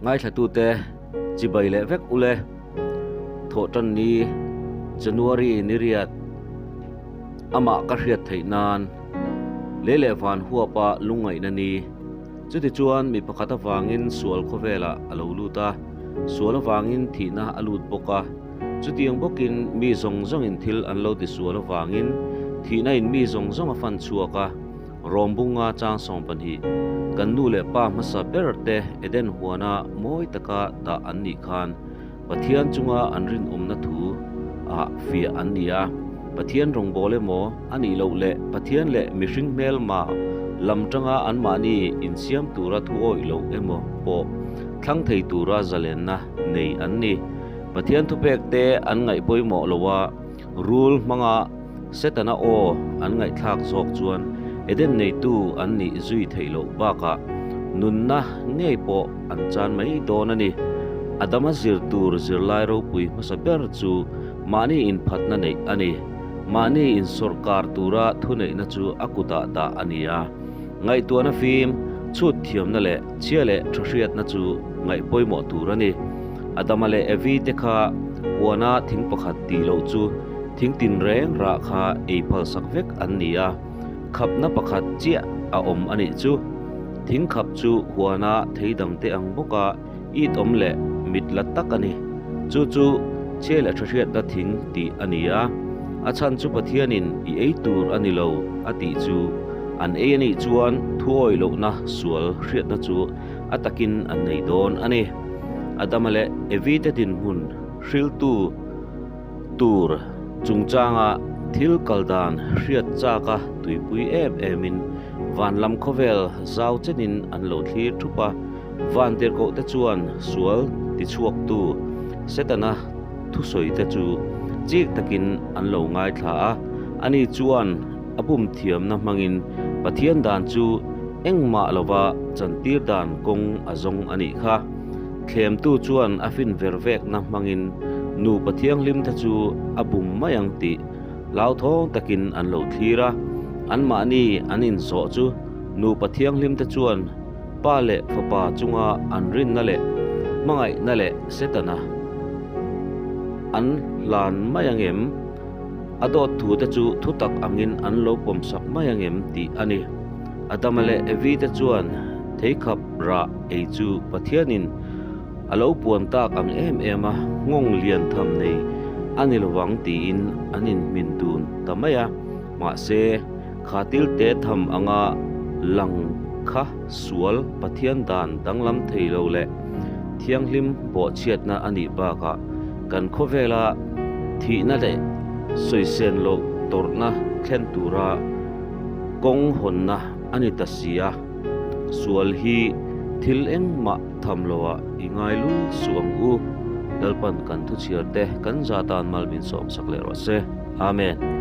Ngaithlatute chibai leh vek ule. Thawhtanni January ni riat amah ka hriat theih nan lei leh van huapa lungngaihna ni. Chutichuan mi pakhat avangin sual khawvelah a lo lut a, sual avangin thihna a lut bawk a. Chutiang bawkin mi zawng zawngin thil an lo ti sual avangin thihna in mi zawng zawng a fan chhuak a, Rawmbunga chang 12, kan nu leh pa hmasa ber te Eden huana mawi taka dah an nih khan Pathian chunga an rinawmna thu ah fiah an ni a. Pathian rawngbâwl emaw a nih loh leh Pathian leh mihring hmelma lam tanga anmahni insiam tura thu awih loh emaw pawh thlang thei tura zalenna nei an ni. Pathian thupek te an ngaih pawimawh lo a, rul hmanga Setana aw an ngaihthlak zawk chuan Eden neitu an nih zui theih loh bakah nunna ngei pawh an chan mai dawn a ni. Adama zir tur zirlai ropui hmasa ber chu mahni inphatna neih a ni. Mahni insawrkar tura thuneihna chu a kutah dah a ni a. Ngaihtuahna fim, chhut thiamna leh chhia leh tha hriatna chu ngaih pawimawh tur a ni. Adama leh Evi te kha huana thing pakhat tih loh chu thing tinreng rah kha ei phalsak vek an ni a, khapna pakhat chiah a awm a nih chu. Thing khap chu huana thei dangte ang bawka it awm leh mit la tak a ni. Chu chu chhia leh tha hriatna thing tih a ni a, a chhan chu Pathianin i ei tur a ni lo a tih chu an ei a nih chuan thuawi lohna sual hriatna chu a takin an nei dawn a ni. Adama leh Evi te dinhmun hriltu tur chungchanga thil kal dan hriat chaka tuipui em emin van lam khawvel zau chenin an lo thlir thup a. Van tirhkoh te chuan sual tichhuaktu Setana thusawi te chu chik takin an lo ngaithla a, ani chuan a bum thiamna hmangin Pathian dan chu engmah lova chantir dan kawng a zawng a nih kha. Thlemtu chuan a fin ver vekna hmangin nupa thianghlim te chu a bum mai ang tih hlauthawng takin an lo thlir a, anmahni an inzawh chu nupa thianghlim te chuan Pa leh Fapa chunga an rinna leh hmangaihna leh Setana an hlan mai ang em? A dawt thute chu thutak angin an lo pawmsak mai ang em tih a ni. Adama leh Evi te chuan theikhap rah ei chu Pathianin a lo puan tak ang em em a, nghawng lian tham nei a ni lovang tiin an inhmin dun ta mai a. Mahse, Kha til te tham anga lang kha sual Pathian dan danglam thei lo leh thianghlim bawhchhiatna a nih bakah kan khawvela thihna leh sawisen loh tawrhna thlen tura kawng hawnna a ni ta si a, sual hi thil engmah tham loah i ngai lul suh ang u. Lalpan kan thuchhiar te kan zatan mal min sawmsak leh rawh se. Amen.